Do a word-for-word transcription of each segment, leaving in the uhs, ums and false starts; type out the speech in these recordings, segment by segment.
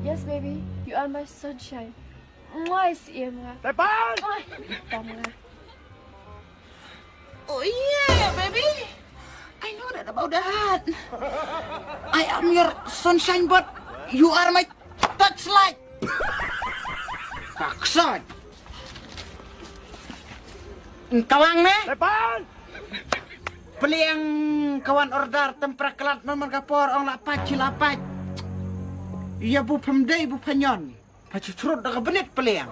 Yes, baby, you are my sunshine. Mwah, S M nga. Tepan! Mwah. Tam nga. Oh yeah, baby. I know that about that. I am your sunshine, but you are my touchlight. Paksa. Kawang ne? Tepan! Pliang kawan order tempra kelat memang kapor ong lapat ci lapat. Iya bu pemdei bu panyon. Pacu trut da ka benit peliang.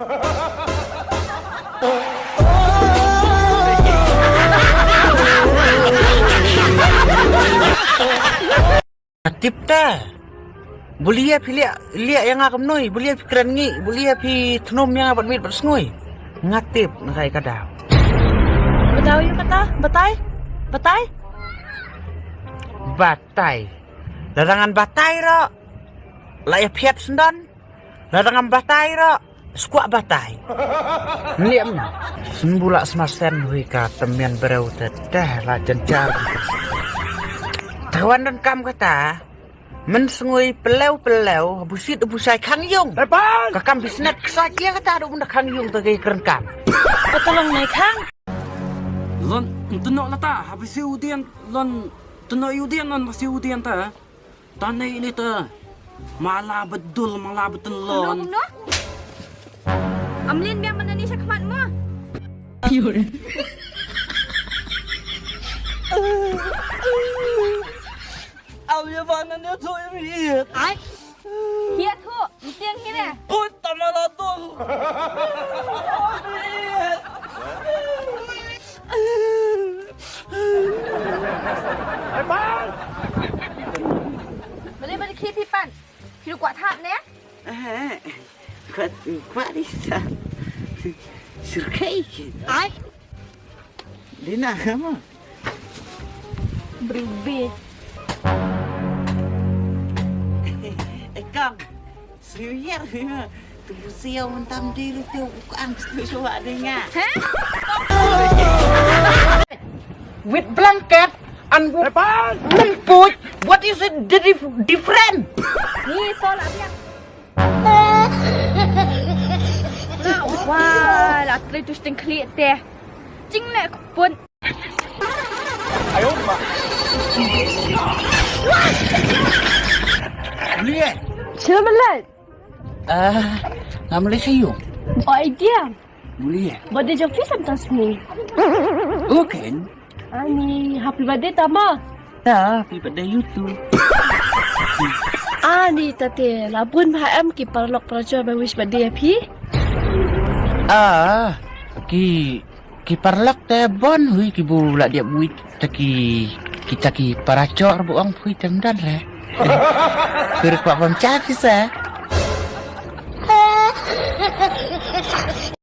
Tip ta. Bulia phi liak liak yang ngak menui, bulia phi keren ngi, bulia phi tenum yang abat mit bat sengui. Ngatip ngakai kadau. Bedau yu kata, batai, batai, batai. Larangan batai ro. La ya phiat sendon. Lada ngam batai ro, skwak batai. Niam. Sembulak semasen hui ka temian bereu te teh la jenjar. Tawan dan kam kata, men sengui peleu peleu, busit busai khang yung. Tepan! Ka kam bisnet ksat ya kata duk benda khang yung te gay keren kam. Patulung nai khang. Lon, tenok lata, habis udian, lon, tenok udian, lon, masih udian ta. Tanei ini ta. Mala bedul, mala betelon. Kumno, kumno? Amlin biang mana ni sa khmat mo. Au ya bana ni tu ya mi. Ai. Hiat ho, mtiang hire. Put tamala tu. Bale bale khi phi pan. Phi kwah thap ne? Eh, kwah, kwah di sa. Sirkai. Ai. Dina kamu. Berubah. Eh, Kang. Suyar, tu siau mentam diri tu bukan setuju ada nga. Hah? With blanket and with lemput, what is it the dif- different? Ni tolak dia. Wah, la trei tu sting klik teh. Cing lek pun. Boleh eh? Sila melet. Ah, ngam leh sayung. Idea. Boleh eh? Birthday jong phi sometime soon. Okay. Ani, happy birthday tama. Ya, happy birthday you too. Ani tate, labun ba em ki paralok parajor ba wish birthday ya phi. Ah, ki ki paralok te bon hui ki bu la dia buit te ki kita ki parajor bu ong phui tem dan re. Kir kwa pam cha ki sa.